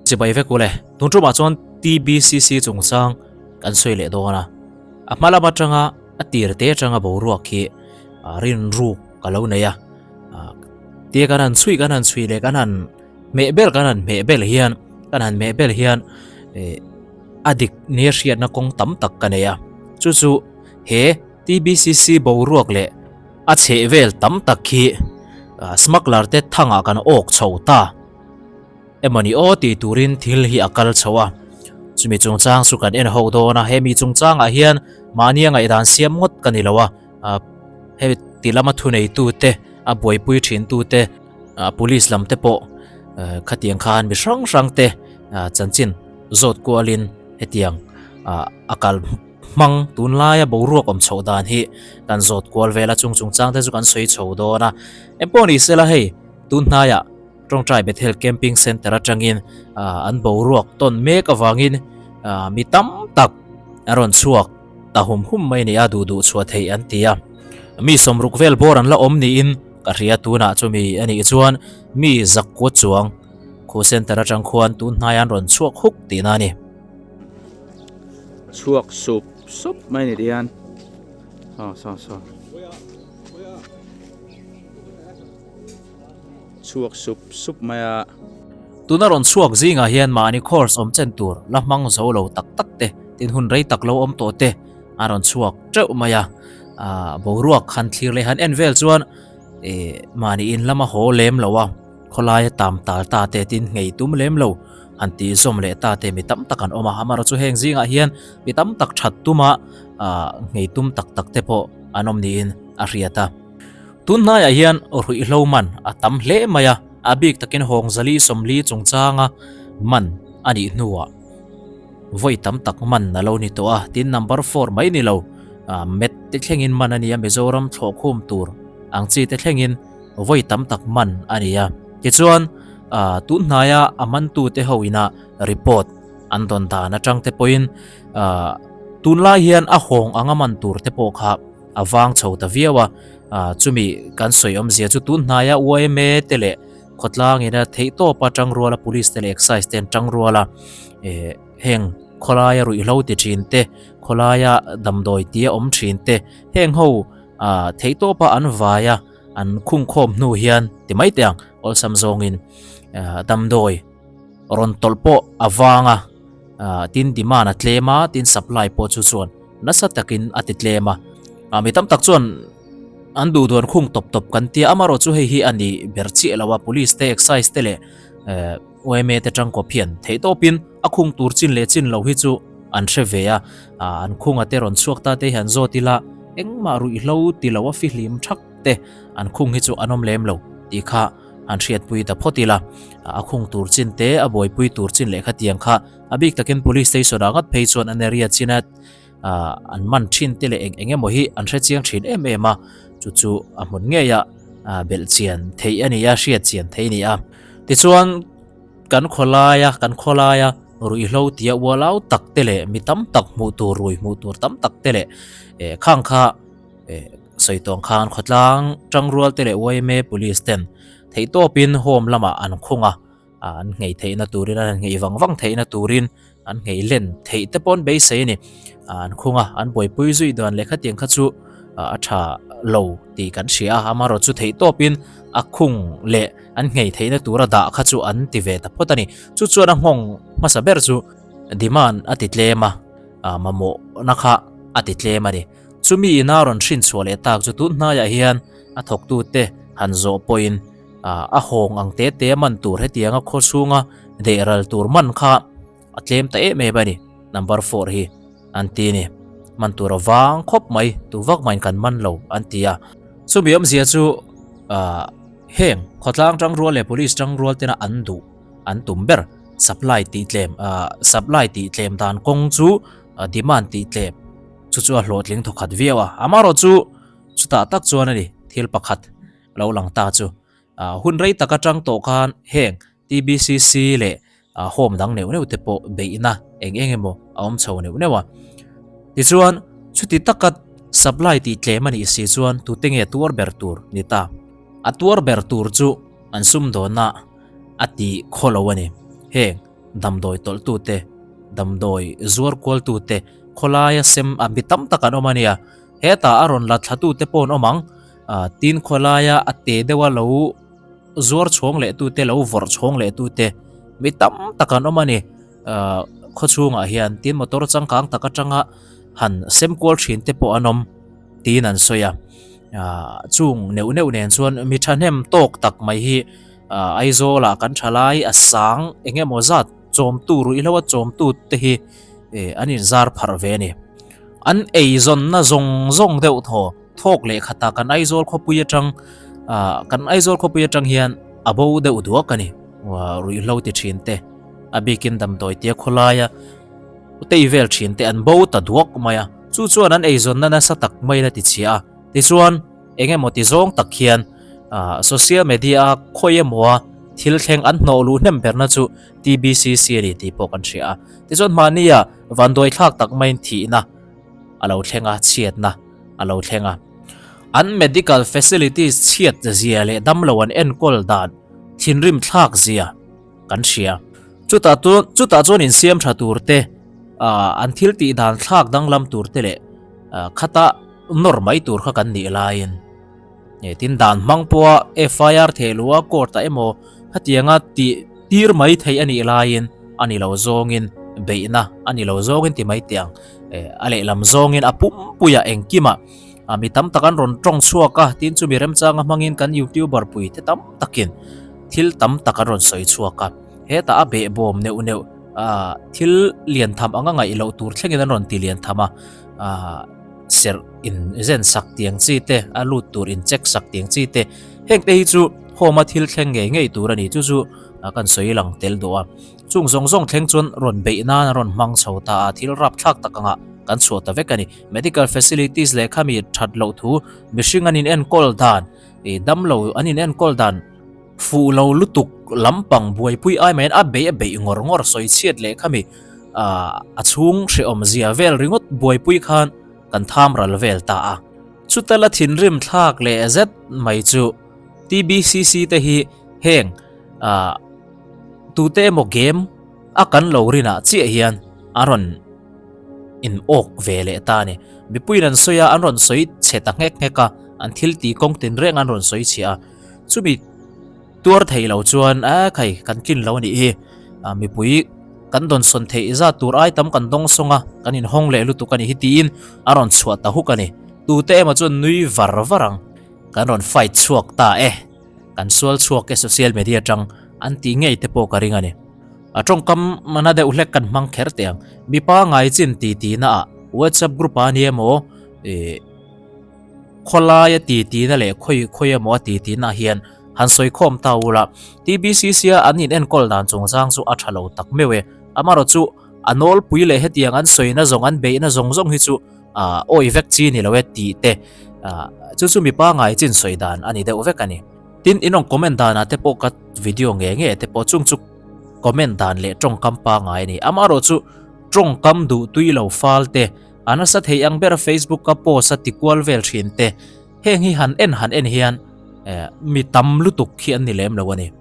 Chibai vek ule, tun tumah chuan TBCC chungchang kan sawi leh dawn a. A hma lam atanga a tir te atanga boruak hi rinruk ka lo nei a. Tia kan han chhui kan han chhui leh kan han hmeh bel kan han hmeh bel hian kan han hmeh bel hian a dik nia hriatna kawng tam tak ka nei a. Chu chu he TBCC boruak leh a chheh vel tam tak hi smuggler te thangah kan awk chho ta emawni aw tih turin thil hi a kal chho a. Chumi chungchang chu kan en ho dawn a, hemi chungchangah hian mahnia ngaihdan siam ngawt ka ni lo a, hemi ti lama thuneitute a buaipui thintute police lam te pawh khatiang khan mi hrang hrang te chanchin zawt kualin hetiang a kal hmang tunlaia boruak awm chhoh dan hi kan zawt kual vel a, chung chungchang te chu kan sawi chho dawn a. Engpawh ni sela hei tun hnaiah Tawngtai Bethel Camping Centre atangin an boruak tawn mek avangin mi tam tak a rawn chhuak ta hum hum mai a ni a, duh duh chhuah theih an ti a. Mi sawmruk vel bawr an la awm niin ka hria tunah chumi a nih chuan mi zakkuat chuang khu centre atang khuan tun hnaiah an rawn chhuak huk tihna a ni. Chhuak sup sup mai ni dian saw saw saw chhuak sup sup mai a. Tuna rawn chhuak zingah hian mahni course awm chen tur la hmang zo lo tak tak te, tin hun rei tak lo awm tawh te a rawn chhuak teuh mai a. Boruak han thlir leh han en vel chuan mahni in lama haw lem lo a. Khawlaia tam tal ta te tin nghei tum lem lo han tih zawm leh ta te mi tam tak an awm a, amaherawhchu chu heng zingah hian mi tam tak that tuma nghei tum tak tak te pawh an awm niin a hriat a. Tun hnaiah hian ruihhlo man a tam hle mai a, a bik takin Hawngzali 40 chungchanga man a nih hnuah vawi tam tak man a lo ni tawh a, tin number four mai ni lo met te thlengin man a ni a, Mizoram thlawhkhum tur ang chi te thlengin vawi tam tak man a ni a. Tichuan, tun hnaia a mantute ho ina report an dawn dan atang te pawhin tunlai hian a hawng anga man tur te pawh kha a vang chho ta viau a. Chumi kan sawi awmzia chu tun hnaia yma te leh khawtlang ina theihtawpa tangruala police te leh excise te an tangrual a, heng khawlaia ruihhlo ti thin te, khawlaia damdawi tia awm thin te, heng ho theihtawpa an vai a. An khungkhawm hnu hian ti mai teh ang awlsam zawngin damdawi rawn tawlh pawh a vang a, tin demand a tlem a, tin supply pawh chu chuan nasa takin a ti tlem a. Mi tam tak chuan an duh duan khung tawp tawp kan tia, amaherawh chu hei hi a ni ber chiah lo a, police te, excise te leh yma te tangkawp hian theihtawpin a khung tur chin leh chin lo hi chu an hre ve a, an khunga te rawn chhuak ta te hi an zawt ila engmah ruihhlo ti lo a fihlim thak te an khung hi chu an awm lem lo tih kha an hriatpui ta phawt ila, a khung tur chin te a buaipui tur chin leh khatiang kha a bik takin police station ah ngat phei chuan an area china an man thin te leh eng eng emaw hi an hre chiang thin em em a, chu chu a hmun ngei a belh chian theih a ni a hriat chian theih a ni a. Tichuan kan khawlaia kan khawlaia ruihhlo tia ualau tak te leh mi tam tak hmuh tur rui hmuh tur tam tak te leh eh khang kha eh sawi tawng khan khawtlang tangrual te leh yma police ten theihtawpin home lamah an khung a an nghei theihna turin an nghei vang vang theihna turin an nghei len theih te pawn beisei a ni. An khung a, an buaipui zui dan leh khatiang kha chu a tha lo tih kan hria a, amaherawh chu theih tawpin a khung leh an nghei theihna tura dah kha chu an ti ve ta phawt a ni. Chu chuan a nghawng hmasa ber chu demand a ti tlem a, mamawhna kha a ti tlem a ni. Chumi ina rawn hrin chhuah leh tak chu tun hnaiah hian a thawktute han zawh pawhin a hawng ang te te a man tur hetianga khaw chhunga deh ral tur man kha a tlem ta em em a ni, number four hi an ti a ni. Man tur a vang khawp mai, tu vak mahin kan man lo an ti a. Chumi awmzia chu heng khawtlang tangrual leh police tangrual tena an duh an tum ber supply tih tlem supply tih tlem dan kawng chu demand tih tlem chu chu a hlawhtling thawkhat viau a. Amaherawhchu chutah tak chuan a ni thil pakhat lo lang ta chu hun rei tak atang tawh khan heng TBCC leh home dang neuh neuh te pawh beihna eng eng emaw a awm chho neuh neuh a. Tichuan chuti taka supply tih tlem a nih si chuan tute nge tuar ber tur ni ta? A tuar ber tur chu an sumdawnna a ti khaw lo a ni. Heng. Damdawi tawlhtute, damdawi zuar kualtute, khawlaia sem a mi tam tak an awm a nia. Hetah a rawn la thlatute pawh an awm ang. Tin khawlaia a te deuha lo zuar chhawng lehtute, lo vawrh chhawng lehtute mi tam tak an awm a ni. Khaw chhungah hian tin motor changkang tak atanga han sem kual thin te pawh an awm tiin an sawi a. Chung neuh neuh nen chuan mi thahnem tawk tak mai hi Aizawlah kan tha lai a sang eng emaw zat chawmtu ruihhlo a chawmtu te hi an inzar pharh ve a ni. An eizawnna zawng zawng deuh thaw thawk leh khatah kan Aizawl khawpui atang kan Aizawl khawpui atang hian a bo deuh duak a ni. Ruihhlo ti thin te a bikin damdawi tia khawlaia tei vel thin te an bo ta duak mai a, chu chuan an eizawnna nasa tak maiin a ti chhia a. Tichuan. Eng emaw ti zawng tak hian social media a khawi emaw a thil thleng an hnawh luh hnem berna chu TBCC a ni tih pawh kan hria a. Tichuan mahnia vanduai thlak tak maiin thihna a lo thleng a, chhiatna a lo thleng a. An medical facilities chhiat zia leh damlo an enkawl dan thinrim thlak zia kan hria. Chutah chuan chutah chuan insiam tha tur te, an thil tih dan thlak danglam tur te leh khata nawr mai tur kha kan nih laiin tin dan hmang pawha FIR theh luh a court ah emaw khatianga tih tir mai theih a nih laiin a ni lo zawngin beihna a ni lo zawngin ti mai teh ang a lehlam zawngin a pumpuiah engkimah mi tam tak an rawn tawng chhuak a tin chumi remchanga hmangin kan youtuber pui te tam takin thil tam tak an rawn sawi chhuak a hetah a behbawm neuh neuh thil lian tham anga ngaih loh tur thlengin an rawn ti lian tham a. Serh in zen sak tiang chi te, a lut tur in check sak tiang chi te, heng te hi chu home a thil thleng ngei ngei tur a ni chu chu kan sawi lang tel duh a. Chung zawng zawng thleng chuan rawn beih nan a rawn hmang chho ta a, thil rapthlak tak anga kan chhuah ta vek a ni. Medical facilities leh khami that loh thu mihring an in enkawl dan, ih damlo an in enkawl dan, Fuh lo lutuk lampang buaipui ai maiin a beih a beih ngawr ngawr sawi chhiat leh khami a chhung hrehawm zia vel ringawt buaipui khan kan tham ral vel ta a. Chuta la thinrim thlak leh zet mai chu TBCC te hi heng tute emaw game a kan lo rinah chiah hian a rawn in awk ve leh ta a ni. Mipuiin an sawi a, an rawn sawi chhe ta nghek nghek a, an thil tih kawng tinreng an rawn sawi chhiah a. Chumi tuar thei lo chuan a khai kan tlin lo a nih hi, mipui kan dawnsawn theih zat tur ai tam kan dawng sawng a, kan inhawng leh lutuk a nih hi tiin a rawn chhuah ta huk a ni. Tute emaw chuan nui var var ang. Kan rawn fight chhuak ta e, kan sual chhuak e social media atang an tih ngei te pawh ka ring a ni. A tawngkam na deuh hlek kan hmang kher teh ang. Mipa ngai chin ti ti na ah WhatsApp group ah a ni emaw ih. Khawlaia titi-na leh khawi khawi emaw a titi-na hian han sawi khawm ta ula, TBCC-a an inenkawl dan chungchang chu a tha lo tak meuh e. Amaherawh chu a nawlpui leh hetiang an sawina zawng an beihna zawng zawng hi chu awi vek chi ni lo e tih te chu chu mi pangngai chin sawi dan a ni deuh vek a ni. Tin, in rawn comment danah te pawh ka video nge nge te pawh chung chu comment dan leh tawngkam pangngai a ni. Amaherawh chu tawngkam duh tui lo fal te, A nasa thei ang ber Facebook a post a ti kual vel thin te, heng hi han en han en hian mi tam lutuk hi an ni lem lo a ni.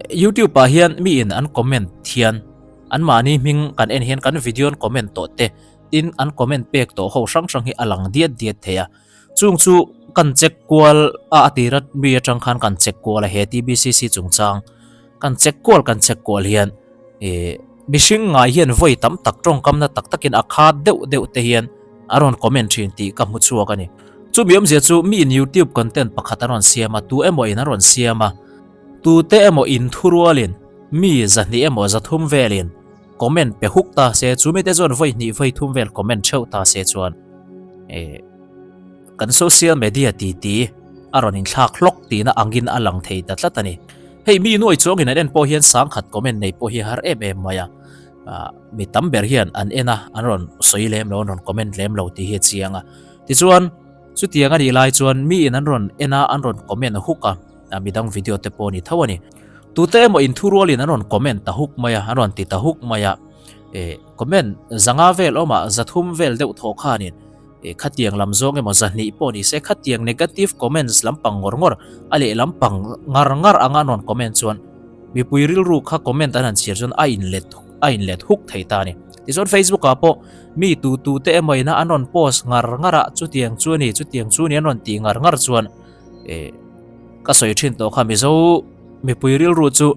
YouTube ah hian mi in an comment hian an mahni hming kan en hian kan video an comment tawh te tin an comment pek tawh ho hrang hrang hi a lang diat diat thei a. Chung chu kan check kual a a tira mi atang khan kan check kual a he TBCC chungchang kan check kual kan check kual hian ih mihring ngai hian vawi tam tak tawngkamna tak takin a khat deuh deuh te hian a rawn comment thin tih ka hmu chhuak a ni. Chumi awmzia chu mi in YouTube content pakhat a rawn siam a, tu emaw in a rawn siam a, tute emaw in thurualin mi zahnih emaw zathum velin comment pe huk ta se, chumi te chuan vawi hnih vawi thum vel comment theuh ta se chuan ih kan social media titi a rawn inthlak hlawk tihna angin a lang thei ta tlat a ni. Hei mi nuai chuangin an en pawh hian sangkhat comment nei pawh hi a har em em mai a, mi tam ber hian an en a, an rawn sawi lem lo, an rawn comment lem lo tih hi a chiang a. Tichuan, chutiang a nih lai chuan miin an rawn en a, an rawn comment huk a, midang video te pawh a ni tho a ni. Tute emaw inthurualin an rawn comment ta huk mai a, an rawn ti ta huk mai a, comment zanga vel awmah zathum vel deuh thawh khanin, Khatiang lam zawng emaw zahnih pawh ni se khatiang negative comments lampang ngawr ngawr a leh lampang ngar ngar anga an rawn comment chuan mipui rilru kha comment an han chhiar chuan a inlet a inlet huk thei ta a ni. Tichuan Facebook ah pawh mi tu tu te emaw ina an rawn post ngar ngar a, chutiang chu a ni, chutiang chu a ni an rawn tih ngar ngar chuan eh ka sawi thin tawh kha Mizo mipui rilru chu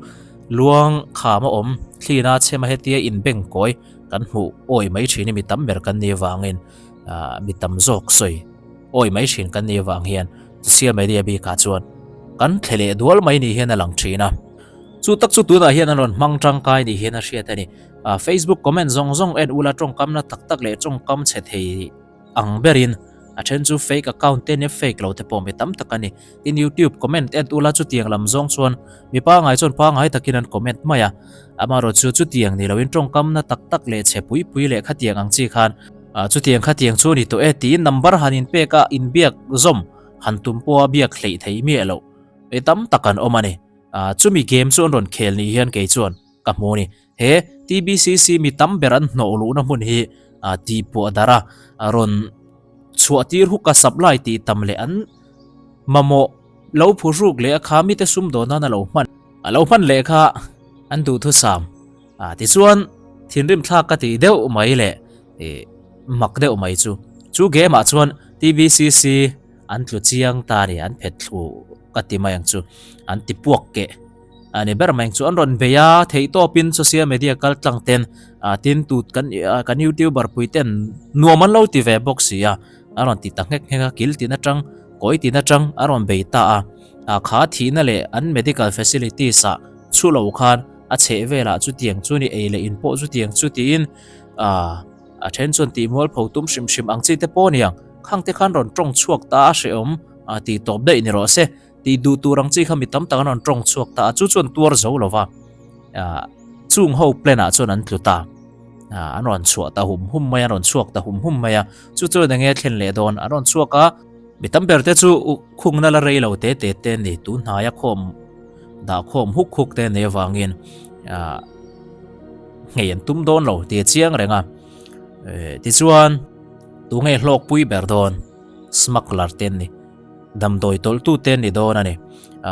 luang kham a awm thlina chhema hetia inbengkawi kan hmuh awi mai thin hi mi tam ber kan nih avangin ah mi tam zawk sawi awi mai thin kan nih avang hian social media bikah chuan kan thle leh dual mai ni hian a lang thin a. Chu tak chu tunah hian an rawn hmang tangkai ni hian a hriat a ni. Ah Facebook comment zawng zawng en ula tawngkamna tak tak leh tawngkam chhe thei ang berin a then chu fake account te nia fake lo te pawh mi tam tak a ni. Tin YouTube comment en ula chutiang lam zawng chuan mi pangai chuan pangai takin an comment mai a. Amaherawh chu chutiang ni loin tawngkamna tak tak leh chhe pui pui leh khatiang ang chi khan ah chutiang khatiang chu a ni tawh e tiin number han inpek a inbiak zawm han tum pawha biak hleih thei miah loh mi tam tak an awm a ni. Ah chumi game chu an rawn khel ni hian kei chuan ka hmu a ni. He TBCC mi tam ber an hnawh luhna hmun hi ah tihpuah darh a, a rawn chhuah tir huk a supply tih tam leh an mamawh lo phuhruk leh a kha mite sumdawn nan a lo hman a lo hman leh kha an duhthusam. Ah tichuan thinrim thlak ka tih deuh mai leh ih mak deuh mai chu chu game ah chuan TBCC An tlu chiang ta a ni, an phet thlu ka ti mai ang chu, an ti puak keh a ni ber mai ang chu. An rawn bei a, theihtawpin social media kal tlang ten tin tut kan kan youtuber pui ten nuam an lo ti ve bawk si a, a rawn ti ta nghek nghek a, kil tin atang, kawi tin atang a rawn bei ta a. A kha thihna leh an medical facilities ah chhu lo khan a chheh velah chutiang chu ni ei leh in pawh chutiang chu tiin ah. A then chuan tih mualpho tum hrim hrim ang chi te pawh aniang, khang te khan rawn tawng chhuak ta a hrehawm a tih tawp daih ni rawh se, tih duh tur ang chi kha mi tam tak an rawn tawng chhuak ta a, chu chuan tuar zo lo va, chung ho plan ah chuan an tlu ta, an rawn chhuah ta hum hum mai a, an rawn chhuak ta hum hum mai a, chu chuan enge thlen leh dawn, an rawn chhuak a, mi tam ber te chu khungna la rei lo te te te ni, tun hnaia khawm dah khawm huk huk te nei avangin Nghei an tum dawn lo tih a chiang reng a. Tichuan, tunge hlawkpui ber dawn? Smuggler te an ni. Damdawi tawlhtu te an ni dawn a ni.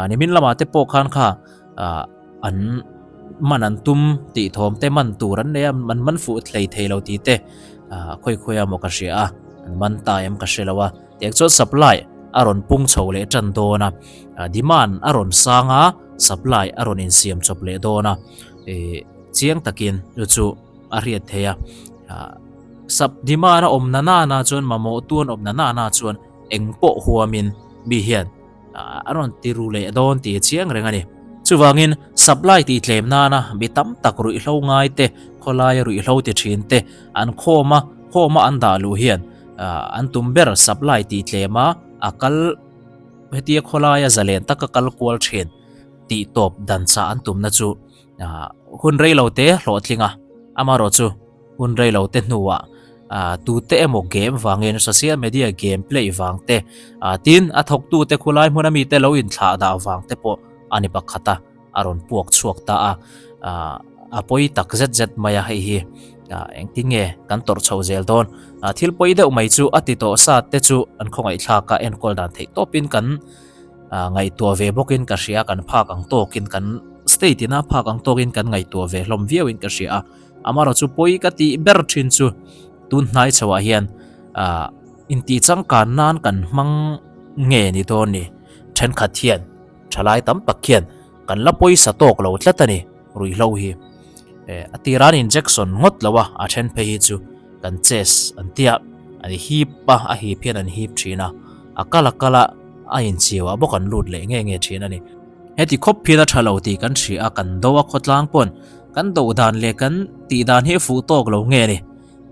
Nimin lamah te pawh khan kha an man an tum tih thawm te man tur an nei a, an man fuh hlei thei lo tih te khawi khawi a maw ka hria a, an man ta em ka hre lo a. Tiang chuan supply a rawn pung chho leh tan dawn a, demand a rawn sang a, supply a rawn insiam chawp leh dawn a. Chiang takin chu chu a hriat theih a, sap demand a awm na nana chuan mamawh tu an awm na nana chuan eng pawh huamin mi hian a rawn ti ru leh dawn tih a chiang reng a ni. Chuvangin supply tih tlem nana mi tam tak ruihhlo ngai te, khawlaia ruihhlo ti thin te an khawm a, khawm a an dah luh hian an tum ber supply tih tlem a, a kal hetia khawlaia zalen taka kal kual thin tih tawp dan chah an tumna chu Hun rei lo te hlawhtling a, amaherawh chu hun rei lo te hnuah tute emaw game vangin social media game play vang te tin a thawktute khulai hmuna mite lo inthlah dah vang te pawh a ni pakhat a, a rawn puak chhuak ta a, a pawi tak zet zet mai a hei hi engtin nge kan tawrh chho zel dawn. Thil pawi deuh mai chu a ti tawh sa te chu an khawngaihthlak a enkawl dan theih tawpin kan Ngaihtuah ve bawkin ka hria, kan phak ang tawkin kan state ina phak ang tawkin kan ngaihtuah ve hlawm viauin ka hria a. Amaherawh chu pawi ka tih ber thin chu tun hnai chhoah hian intih changkan nan kan hmang nge ni dawn ni. Thenkhat hian thalai tam tak hian kan la pawisa tawk lo tlat a ni. Ruihhlo hi a tir an injection ngawt lo a, a then phei hi chu kan chest an tia an hip a, a hip hian an hip thin a, a kal a kal a, a inchiau ah bawk an lut leh nge nge thin a ni. Heti khawp hian a tha lo tih kan hria a, kan do a khawtlang pawn kan do dan leh kan tih dan hi a fuh tawk lo nge ni.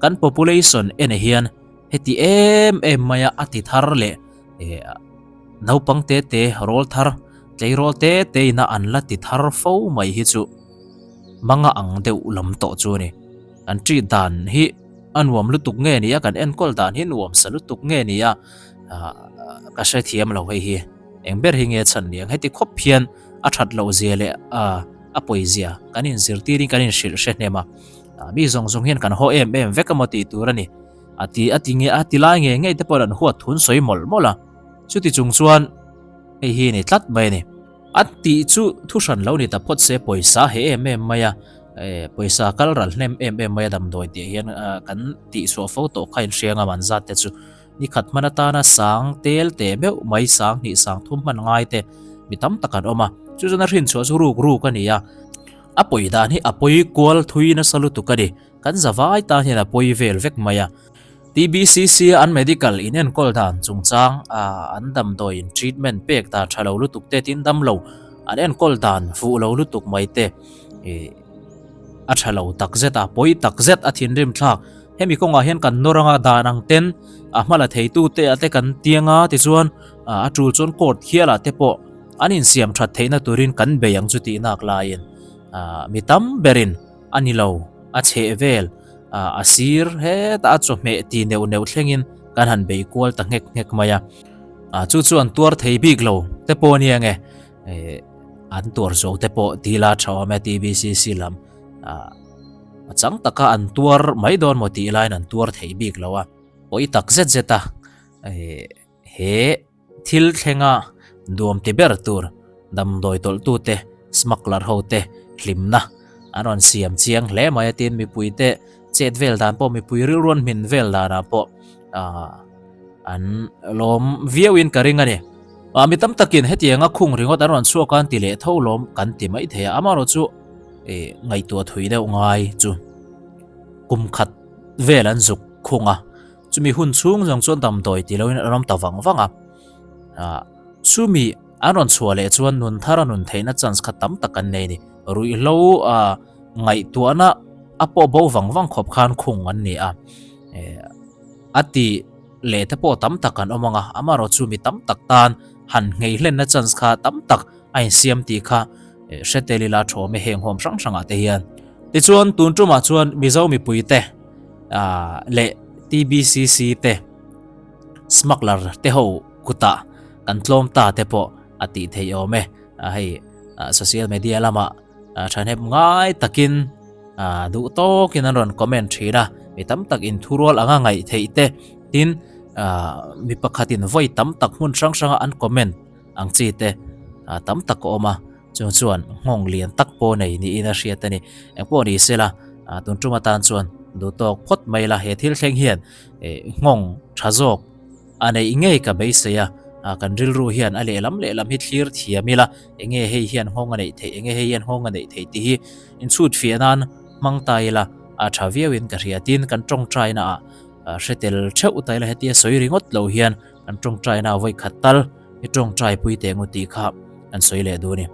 Kan population ene hian heti em em mai a a ti thar leh Naupang te te rawl thar, tleirawl te te ina an la ti thar fo mai hi chu manga ang deuh lam tawh chu a ni. Kan treat dan hi a nuam lutuk nge ni a, kan enkawl dan hi nuam sa lutuk nge ni a, ka hrethiam lo hei hi. Eng ber hi nge chhan ni ang? Heti khawp hian a that loh zia leh a pawi zia kan inzirtirin kan inhrilh hre hnem a, mi zawng zawng hian kan haw em em vek emaw tih tur a ni. A ti a ti nge a ti lai nge ngei te pawh an huat thun sawi mawlh mawlh a, chuti chung chuan hei hi ni tlat mai a ni. A tih chu thu hran lo ni ta phawt se pawisa he em em mai a. Pawisa kal ral hnem em em mai a damdawi tih hian kan tihchhuah fo tawh kha inhria ngam an zat te chu ni khat hman atana sang tel teh meuh mai sang hnih sang thum hman ngai te mi tam tak an awm a, chu chuan a hrinchhuah chu ruk ruk a ni a, a pawi dan hi a pawi kual thui nasa lutuk a ni, kan zavai tan hian a pawi vel vek mai a. TBCC a an medical in enkawl dan chungchang a an damdawi in treatment pek dan tha lo lutuk te tin dam lo an enkawl dan fuh lo lutuk mai te ih a tha lo tak zet a pawi tak zet a thinrim thlak hemi kawngah hian kan nawr anga dan ang ten a hma la thei tu te ah te kan tiang a tichuan a tul chuan court hial ah te pawh an insiam that theihna turin kan bei ang chu tih nak laiin ah mi tam berin a ni lo a chheh vel a sir hetah a chawhmeh ti neuh neuh thlengin kan han bei kual ta nghek nghek mai a, chu chu an tuar thei bik lo te pawh a nia nge an tuar zo te pawh dila tha awm e TBCC lam a chang taka an tuar mai dawn maw tih laiin an tuar thei bik lo a, pawi tak zet zet a he. Thil thlenga duam ti ber tur damdawi tawlhtute, smuggler hote hlimna an rawn siam chiang hle mai a tin mipuite chet vel dan pawh mipui rilruan hmin vel danah pawh an lawm viauin ka ring a ni. Mi tam takin hetianga khung ringawt an rawn chhuak a an ti leh tho lawm kan ti mai thei a, amaherawh chu ngaihtuah thui deuh ngai chu kum khat vel an zuk khung a. Chumi hun chhung zawng chuan damdawi ti loin an awm ta vang vang a. Ah, chumi an rawn chhuah leh chuan nun thar a nun theihna chance kha tam tak an nei a ni. Ruihhlo ah ngaihtuahna a pawh bo vang vang khawp khan khung an ni a. Eh, a ti leh te pawh tam tak an awm ang a, amaherawh chu mi tam tak tan han nghei hlenna chance kha tam tak a insiam tih kha hre tel ila thawm e heng hawm hrang hrangah te hian. Tichuan tun tumah chuan Mizo mipui te leh TBCC te smuggler te ho kutah kan tlawm ta te pawh a tih theih awm e. Hei social media lamah thahnem ngai takin duh tawkin an rawn comment thin a, mi tam tak inthurual anga ngaih theih te tin mi pakhatin vawi tam tak hmun hrang hranga an comment ang chi te tam tak a awm a, chung chuan nghawng lian tak pawh nei niin a hriat a ni. Engpawh ni sela tun tum atan chuan duh tawk phawt mai la, he thil thleng hian nghawng tha zawk a neih ngei ka beisei a, kan rilru hian a lehlam lehlam hi thlir thiam ila, enge hei hian nghawng a neih theih, enge hei hian nghawng a neih theih tih hi inchhut fiah nan hmang ta ila a tha viauin ka hria. Tin, kan tawngtaina ah hre tel theuh ta ila hetia sawi ringawt lo hian kan tawngtaina vawi khat tal i tawngtai pui teh ngu tih kha an sawi leh duh a ni.